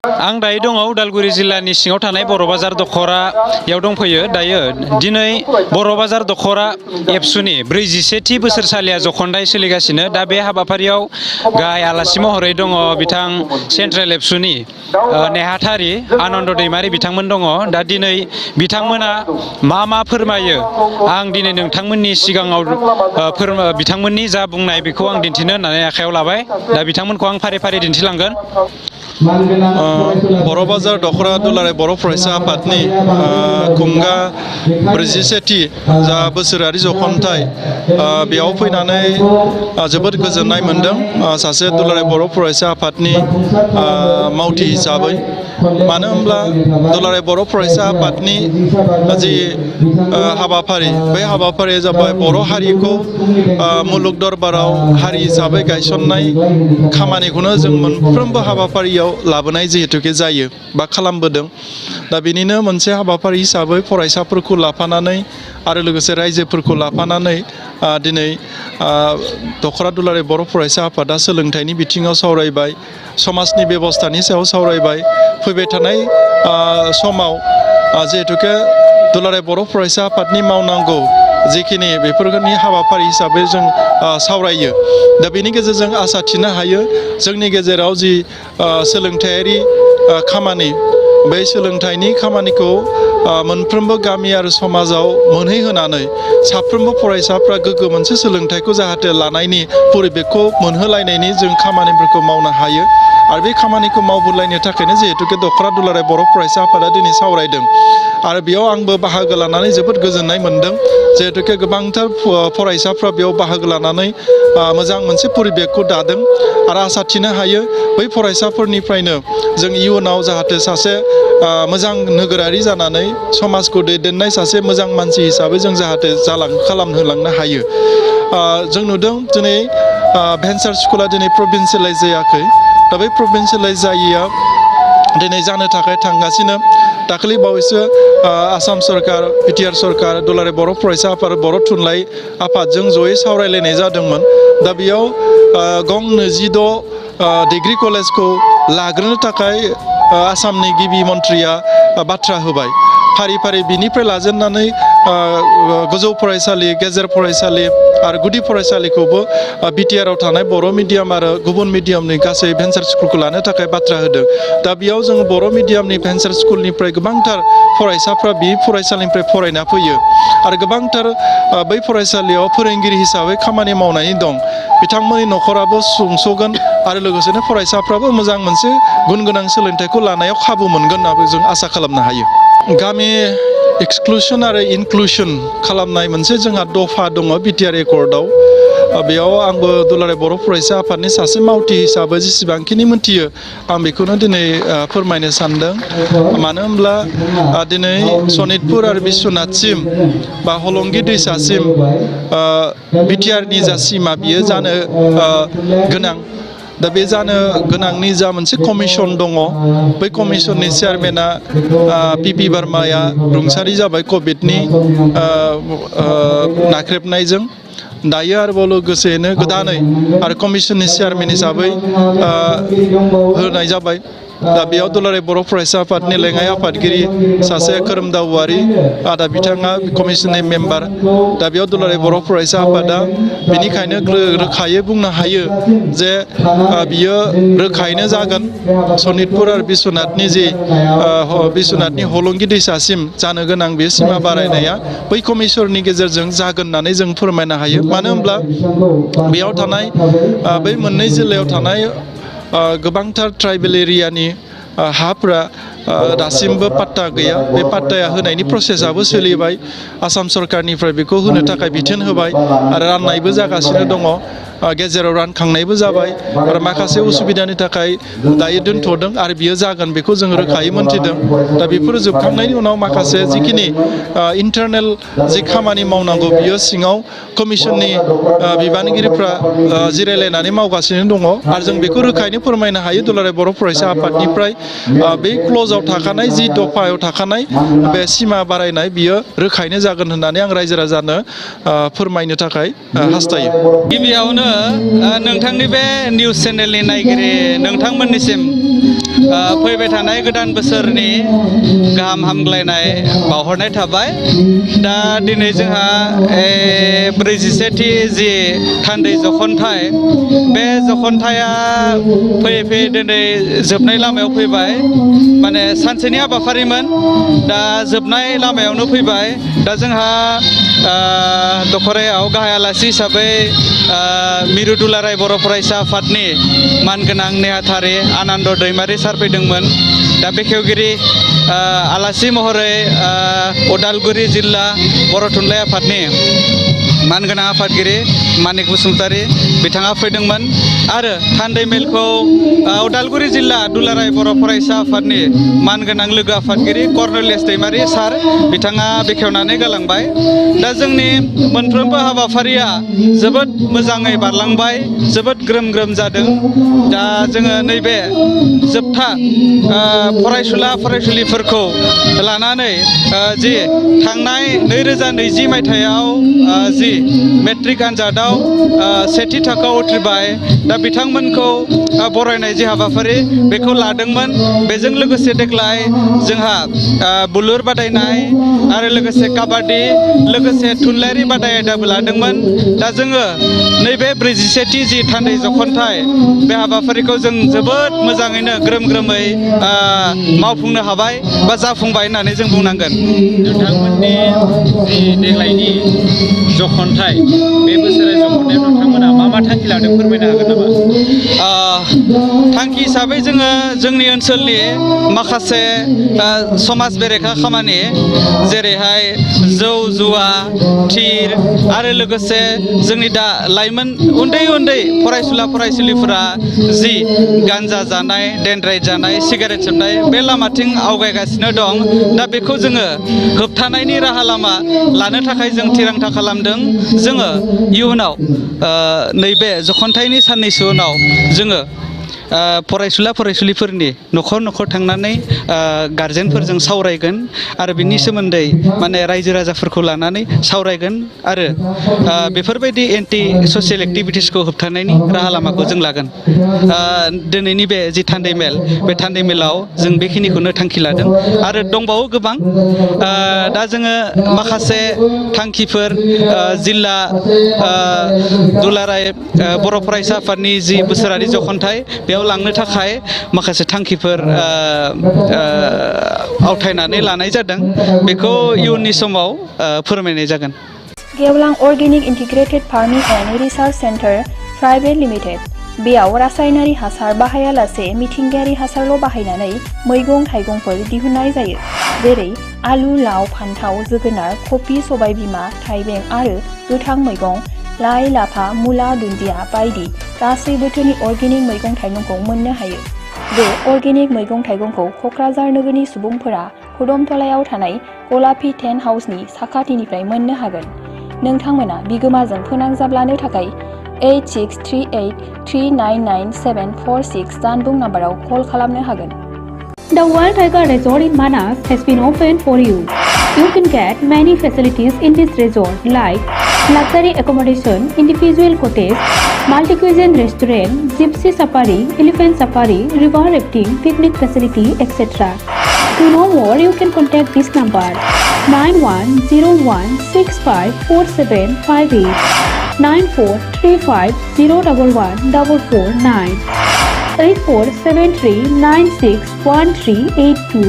आं दायो दङ उदालगुरि जिल्लानि सिङाव थानाय बर' बाजार दख'रा याव दंफैयो दायो दिनै बर' बाजार दख'रा एबसुनि 47थि बोसोरसालिया जख'नथाय सोलिगासिनो दा बे हाबाफारियाव गाहाय आलासि महरै दङ बिथां सेन्ट्रेल एबसुनि नेहाथारि आनन्द दैमारि बिथांमोन दङ दा दिनै बिथांमोना मा फोरमायो आं दिनै नोंथांमोननि सिगाङाव बिथांमोननि जा बुंनाय बेखौ आं दिन्थिनो होननानै आखायाव लाबाय दा बिथांमोनखौ आं फारि फारि दिन्थिलांगोन। बर' बाजार दख'रा दुलाराय बर' फरायसा आफादनि खुंगा 47थि जा बोसोरारि जख'नथाय बेयाव फैनानै जोबोद गोजोननाय मोनदों सासे दुलाराय बर' फरायसा आफादनि मावथि हिसाबै। मानो होनब्ला दुलाराय बर' फरायसा आफादनि जि हाबाफारि बे हाबाफारिया जाबाय बर' हारिखौ मुलुग दरबाराव हारि हिसाबै गायसननाय खामानिखौनो जों मोनफ्रोमबो हाबाफारियाव लाबोनाय जिहेतुके जायो बा खालामबोदों। दा बेनिनो मोनसे हाबाफारि हिसाबै फरायसाफोरखौ लाफानानै आरो लोगोसे रायजोफोरखौ लाफानानै दिनै दख'रा दुलाराय बर' फरायसा आफादा सोलोंथाइनि बिथिङाव सावरायबाय, समाजनि बेबस्थानि सायाव सावरायबाय। फैबाय थानाय समाव जिहेतुके दुलाराय बर' फरायसा आफादनि मावनांगौ जिखिनि बेफोरनि हाबाफारि हिसाबै जों सावरायो। दा बेनि गेजेरजों आसा थिनो हायो जोंनि गेजेराव जि सोलोंथायारि खामानि बे सोलोंथाइनि खामानिखौ मोनफ्रोमबो गामि आरो समाजाव मोनहैहोनानै साफ्रोमबो फरायसाफ्रा गोग्गो मोनसे सोलोंथाइखौ जाहाथे लानायनि परिबेखखौ मोनहोलायनायनि जों खामानिफोरखौ मावनो हायो। आरो बे खामानिखौ मावबोलायनो थाखायनो जिहेतुके दख'रा दुलाराय बर' फरायसा आफादा दिनै सावरायदों आरो बेयाव आंबो बाहागो लानानै जोबोद गोजोननाय मोनदों। जिहेतुके गोबांथार फरायसाफ्रा बेयाव बाहागो लानानै मोजां मोनसे परिबेखखौ दादों आरो आसा थिनो हायो बै फरायसाफोरनिफ्रायनो जों इयुनाव जाहाथे सासे मोजां नोगोरारि जानानै समाजखौ दैदेननाय सासे मोजां मानसि हिसाबै जों जाहाथे खालामहोलांनो हायो। जों नुदों दिनै भेन्सार स्कुला दिनै प्रभिन्सियेलाइज जायाखै। दा बै प्रभिन्सियेलाइज जायैया दिनै जानो थाखाय थांगासिनो। दाखालि बावैसो आसाम सरकार, बिटिआर सरकार, दुलाराय बर' फरायसा आफाद, बर' थुनलाइ आफादजों जयै सावरायलायनाय जादोंमोन। दा बेयाव गं 26 डिग्री कलेजखौ लाग्रोनो थाखाय आसामनि गिबि मन्थ्रिया बाथ्रा होबाय। फारि फारि बिनिफ्राय लाजेननानै गोजौ फरायसालि, गेजेर फरायसालि आरो गुदि फरायसालिखौबो बिटिआरआव थानाय बर' मिडियाम आरो गुबुन मिडियामनि गासै भेन्सार स्कुलखौ लानो थाखाय बाथ्रा होदों। दा बेयाव जोङो बर' मिडियामनि भेन्सार स्कुलनिफ्राय गोबांथार फरायसाफ्रा बे फरायसालिनिफ्राय फरायना फैयो आरो गोबांथार बै फरायसालियाव फोरोंगिरि हिसाबै खामानि मावनानै दं। बिथांमोननि न'खराबो सुंस'गोन आरो लोगोसेनो फरायसाफ्राबो मोजां मोनसे गुन गोनां सोलोंथाइखौ लानायाव खाबु मोनगोन होननाबो जों आसा खालामनो हायो। गामि एक्सक्लुसन आरो इनक्लुसन खालामनाय मोनसे जोंहा दफा दङ बिटिआर एकर्डआव। बेयाव आंबो दुलाराय बर' फरायसा आफादनि सासे मावथि हिसाबै जेसेबांखिनि मोनथियो आं बेखौनो दिनै फोरमायनो सानदों। मानो होनब्ला दिनै सनितपुर आरो बिश्वनाथसिम बा हलंगि दैसासिम बिटिआरनि जा सिमा बियो जानो गोनां। दा बे जानो गोनांनि जा मोनसे कमिसन दङ, बै कमिसननि चेयारमेना पिपि बार्माया रुंसारि जाबाय कभिडनि नाख्रेबनायजों। दायो आरोबाव लोगोसेनो गोदानै आरो कमिसननि चेयारमेन हिसाबै होनाय जाबाय। दा बेयाव दुलाराय बर' फरायसा आफादनि लेङाइ आफादगिरि सासे खोरोमदाव औवारि दा बिथाङा कमिसननि मेम्बार। दा बेयाव दुलाराय बर' फरायसा आफादा बेनिखायनो रोखायै बुंनो हायो जे बियो रोखायैनो जागोन सनितपुर आरो बिश्वनाथनि जि बिश्वनाथनि हलंगि दैसासिम जानो गोनां बे सिमा बारायनाया बै कमिसननि गेजेरजों जागोन होननानै जों फोरमायनो हायो। मानो होनब्ला बेयाव थानाय बै मोननै जिल्लायाव थानाय गोबांथार ट्राइबेल एरियानि हाफोरा दासिमबो पाट्टा गैया। बे पाट्टाया होनायनि प्रसेसआबो सोलिबाय। आसाम सरकारनिफ्राय बेखौ होनो थाखाय बिथोन होबाय आरो राननायबो जागासिनो दङ। गेजेराव रानखांनायबो जाबाय आरो माखासे उसुबिदानि थाखाय दायो दोनथ'दों आरो बियो जागोन बेखौ जों रोखायै मोनथिदों। दा बेफोरो जोबखांनायनि उनाव माखासे जिखिनि इन्टारनेल जि खामानि मावनांगौ बियो सिङाव कमिसननि बिबानगिरिफ्रा जिरायलायनानै मावगासिनो दङ आरो जों बेखौ रोखायैनो फोरमायनो हायो दुलाराय बर' फरायसा आफादनिफ्राय बे क्ल'जआव थाखानाय जि दफायाव थाखानाय बे सिमा बारायनाय बियो रोखायैनो जागोन होननानै आं रायजो राजानो फोरमायनो थाखाय हास्थायो। गिबियावनो नोंथांनि बे निउस चेनेलनि नायगिरि नोंथांमोननिसिम फैबाय थानाय गोदान बोसोरनि गाहाम हामग्लायनाय बावहरनाय थाबाय दा दिनै जोंहा 41थि जि थान्दै जख'नथाइ बे जख'नथाइया फैयै फैयै दिनै जोबनाय लामायाव फैबाय माने सानसेनि हाबाफारिमोन दा जोबनाय लामायावनो फैबाय दा जोंहा दख'रायाव गाहाय आलासि हिसाबै मिरु दुलाराय बर' फरायसा आफादनि मानगोनां नेहाथारि आनन्द दैमारि सार फैदोंमोन दा बेखेवगिरि आलासि महरै उदालगुरि जिल्ला बर' थुनलाइ आफादनि मानगोनां आफादगिरि मानिक बसुमतारी बिथाङा फैदोंमोन आरो थान्दै मेलखौ उदालगुरि जिल्ला दुलाराय बर' फरायसा आफादनि मानगोनां लोगो आफादगिरि कर्नेलियास दैमारि सार बिथाङा बेखेवनानै गालांबाय दा जोंनि मोनफ्रोमबो हाबाफारिया जोबोद मोजाङै बारलांबाय जोबोद ग्रोम ग्रोम जादों दा जोङो नैबे जोबथा फरायसुला फरायसुलिफोरखौ लानानै जि थांनाय 2020 मायथाइयाव जि मेट्रिक आनजादाव सेथि थाखोआव उथ्रिबाय दा बिथांमोनखौ बरायनाय जि हाबाफारि बेखौ लादोंमोन बेजों लोगोसे देग्लाय जोंहा बुलुर बादायनाय आरो लोगोसे काबादि लोगोसे थुनलाइयारि बादाय आयदाबो लादोंमोन दा जोङो नैबे 41थि जि थान्दै जख'नथाइ बे हाबाफारिखौ जों जोबोद मोजाङैनो ग्रोम ग्रोमै मावफुंनो हाबाय बा जाफुंबाय होननानै जों बुंनांगोन नोंथांमोननि जि देग्लायनि जख'नथाइ बे बोसोरारि जख'नथाइयाव नोंथांमोना मा थांखि लादों फोरमायनो हागोन नामा? थांखि हिसाबै जोङो जोंनि ओनसोलनि माखासे समाज बेरेखा खामानि जेरैहाय जौ जुवा थिर आरो लोगोसे जोंनि दा लाइमोन उन्दै उन्दै फरायसुला फरायसुलिफोरा जि गान्जा जानाय डेनड्राइट जानाय सिगारेट सोबनाय बे लामाथिं आवगायगासिनो दं दा बेखौ जोङो होबथानायनि राहा लामा लानो थाखाय जों थिरांथा खालामदों जोङो इयुनाव नैबे जख'नथाइनि साननैसो उनाव जोङो फरायसुला फरायसुलिफोरनि न'खर न'खर थांनानै गारजेनफोरजों सावरायगोन आरो बिनि सोमोन्दै माने रायजो राजाफोरखौ लानानै सावरायगोन आरो बेफोरबायदि एन्टि ससियेल एक्टिभिटिसखौ होबथानायनि राहा लामाखौ जों लागोन दिनैनि बे जि थान्दै मेल बे थान्दै मेलाव जों बेखिनिखौनो थांखि लादों आरो दंबावो गोबां दा जोङो माखासे थांखिफोर जिल्ला दुलाराय बर' फरायसा आफादनि जि बोसोरारि जख'नथाइ बेयाव लांनो थाखाय माखासे थांखिफोर आवथायनानै लानाय जादों बेखौ इयुननि समाव फोरमायनाय जागोन गेवलां organic integrated farming and research centre private limited बेयाव रासायनारि हासार बाहायालासे मिथिंगायारि हासारल' बाहायनानै मैगं थाइगंफोर दिहुननाय जायो जेरै आलु लाव फान्थाव जोगोनार कफि सबायबिमा थाइबें आरो गोथां मैगं लाइ लाफा मुला दुन्दिया बायदि गासै बोथोरनि अर्गेनिक मैगं थाइगंखौ मोननो हायो बे अर्गेनिक मैगं थाइगंखौ क'क्राझार नोगोरनि सुबुंफोरा खुदमतलायाव थानाय गलापी टेन्ट हाउसनि साखाथिनिफ्राय मोननो हागोन नोंथांमोना बिगोमाजों फोनांजाबलानो थाखाय 8638399746 जानबुं नाम्बाराव कल खालामनो हागोन The Wild Tiger Resort in Manas has been opened for you. You can get many facilities in this resort like luxury accommodation, individual cottage, multi-cuisine restaurant, gypsy safari, elephant safari, river rafting, picnic facility, etc. To know more, you can contact this number 9101654758 9435011449 8473961382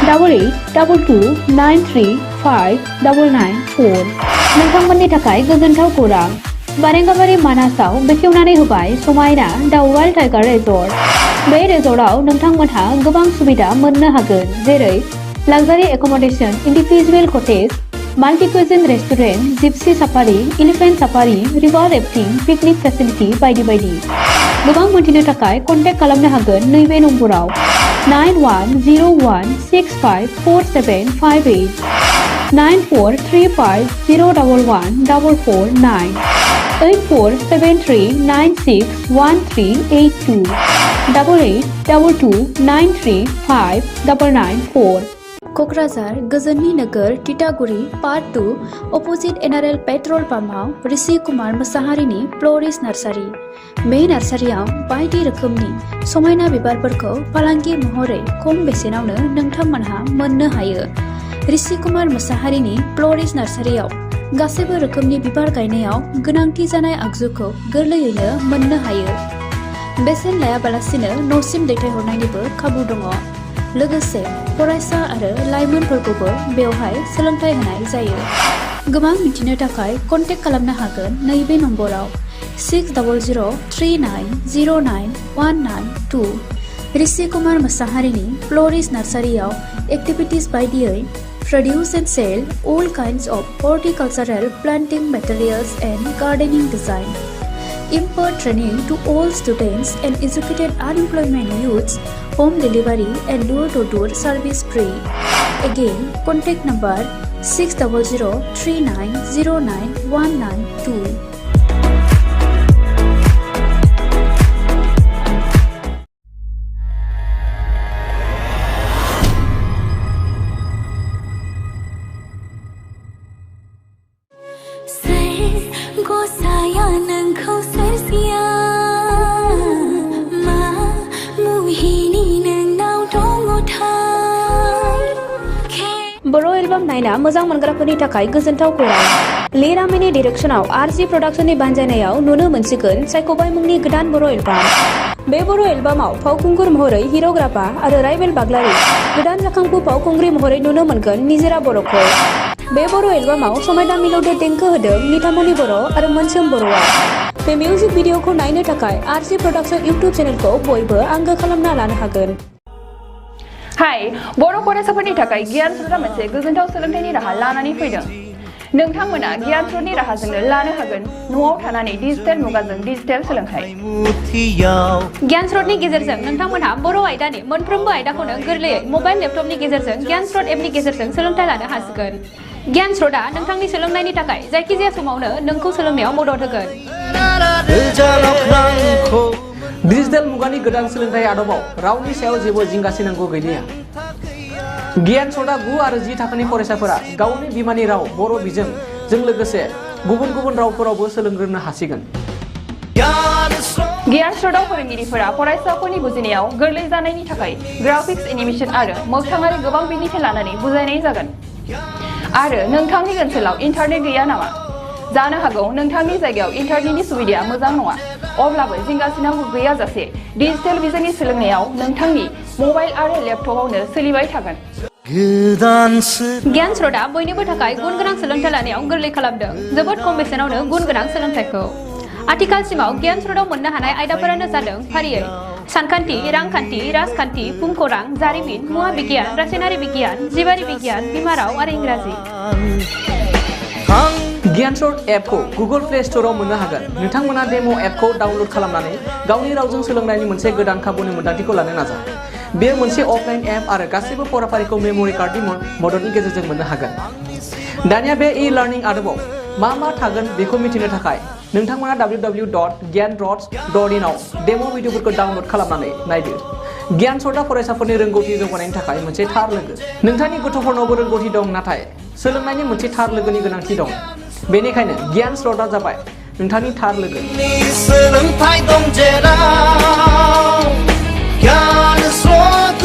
8822935994 नोंथांमोननि थाखाय गोजोनथाव खौरां बारेंगाबारि मानासाव बेखेवनानै होबाय समायना दा wild tiger resort बे रेजर्टआव नोंथांमोनहा गोबां सुबिदा मोननो हागोन जेरै luxury accommodation individual cottage multi cuisine restaurant gypsy safari elephant safari river rafting picnic facility बायदि बायदि गोबां मोनथिनो थाखाय कन्टेक्ट खालामनो हागोन नैबे नम्बराव 9101654758 9435011449 8473961382 8822935994 क'क्राझार गोजोननि नोगोर तितागुरि part 2 opposite NRL petrol पाम्पआव Rishi Kumar मोसाहारिनि फ्ल'रिस्ट nursery. बे नार्सारियाव बायदि रोखोमनि समायना बिबारफोरखौ फालांगि महरै खम बेसेनावनो नोंथांमोनहा मोननो हायो। ऋषि कुमार मोसाहारिनि फ्ल'रिस्ट नार्सारियाव गासैबो रोखोमनि बिबार गायनायाव गोनांथि जानाय आगजुखौ गोरलैयैनो मोननो हायो। बेसेन लायाबालासिनो न'सिम दैथायहरनायनिबो खाबु दङ। लोगोसे फरायसा आरो लाइमोनफोरखौबो बेवहाय सोलोंथाइ होनाय जायो। गोबां मिथिनो थाखाय कन्टेक्ट खालामनो हागोन नैबे नम्बराव 6000390919 ऋषि कुमार मोसाहारिनि फ्ल'रिस्ट नार्सारियाव एक्टिभिटिज बायदियै produce and sell all kinds of horticultural planting materials and gardening design. Impart training to all students and educated unemployment youths, home delivery and door-to-door service free. Again, contact number 6003909192. Bodo' album नायना मोजां मोनग्राफोरनि थाखाय गोजोनथाव खौरां। लिरामिनि डिरेक्शनाव आरजि प्रडाक्शननि बानजायनायाव नुनो मोनसिगोन सायख'बाय मुंनि गोदान बर' एलबाम। बे बर' एलबामाव फावखुंगुर महरै हिर'ग्राफा आरो राइबेल बाग्लारि, गोदान जाखांफु फावखुंग्रि महरै नुनो मोनगोन निजोरा बर'खौ। बे बर' एलबामाव समायना मिलौदो देंखो होदों निथामनि बर' आरो मोनसोम बर'आ। बे मिउजिक भिडिअखौ नायनो थाखाय आरजि प्रडाक्शन इउटुब चेनेलखौ बयबो आंगो खालामना लानो हागोन। हाय, बर' फरायसाफोरनि थाखाय गियान स्रोतआ मोनसे गोजोनथाव सोलोंथाइनि राहा लानानै फैदों। नोंथांमोना गियान स्रोतनि राहाजोंनो लानो हागोन न'आव थानानै डिजिटेल मुगाजों डिजिटेल सोलोंथाइ। गियान स्रोतनि गेजेरजों नोंथांमोनहा बर' आयदानि मोनफ्रोमबो आयदाखौनो गोरलैयै मबाइल लेपटपनि गेजेरजों गियान स्रोत एपनि गेजेरजों सोलोंथाइ लानो हासिगोन। गियान स्रोतआ नोंथांनि सोलोंनायनि थाखाय जायखिजाया समावनो नोंखौ सोलोंनायाव मदद होगोन। डिजिटेल मुगानि गोदान सोलोंथाइ आदबाव रावनि सायाव जेबो जिंगासिनांगौ गैलिया। गियान स्रोतआ 9 आरो 10 थाखोनि फरायसाफोरा गावनि बिमानि राव बर' बिजोंजों लोगोसे गुबुन गुबुन रावफोरावबो सोलोंग्रोनो हासिगोन। गियान स्रोतआव फोरोंगिरिफोरा फरायसाफोरनि बुजिनायाव गोरलै जानायनि थाखाय ग्राफिक्स, एनिमेशन आरो मोगथाङारि गोबां बिदिन्थि लानानै बुजायनाय जागोन। आरो नोंथांनि ओनसोलाव इन्टारनेट गैया नामा? जानो हागौ नोंथांनि जायगायाव इन्टारनेटनि सुबिदाया मोजां नङा। अब्लाबो जिंगासिनांगौ गैयाजासे डिजिटेल बिजोंनि सोलोंनायाव नोंथांनि मबाइल आरो लेपटपावनो सोलिबाय थागोन। गियान स्रोतआ बयनिबो थाखाय गुन गोनां सोलोंथाइ लानायाव गोरलै खालामदों, जोबोद खम बेसेनावनो गुन गोनां सोलोंथाइखौ। आथिखालसिमाव गियान स्रोतआव मोननो हानाय आयदाफोरानो जादों फारियै सानखान्थि, रांखान्थि, राजखान्थि, भुमखौरां, जारिमिन, मुवा बिगियान, रासायनारि बिगियान, जिबारि बिगियान, बिमा राव आरो इंराजि। गियान स्रोत एपखौ गुगल प्ले स्ट'रआव मोननो हागोन। नोंथांमोना डेम' एपखौ डाउनल'ड खालामनानै गावनि रावजों सोलोंनायनि मोनसे गोदान खाबुनि मोन्दांथिखौ लानो नाजा। बेयो मोनसे अफलाइन एप आरो गासैबो फराफारिखौ मेम'रि कार्डनि मददनि गेजेरजों मोननो हागोन। दानिया बे ई-लार्निं आदबाव मा मा थागोन बेखौ मिथिनो थाखाय नोंथांमोना www.gyanrots.in आव डेम' भिडिअफोरखौ डाउनल'ड खालामनानै नायदो। गियान स्रोतआ फरायसाफोरनि रोंगौथि जौगानायनि थाखाय मोनसे थार लोगो। नोंथांनि गथ'फोरनावबो रोंगौथि दं, नाथाय सोलोंनायनि मोनसे थार लोगोनि गोनांथि दं। बेनिखायनो गियान स्रोतआ जाबाय नोंथांनि थार लोगो। सोलोंथाइ दं जेराव गियान स्रोत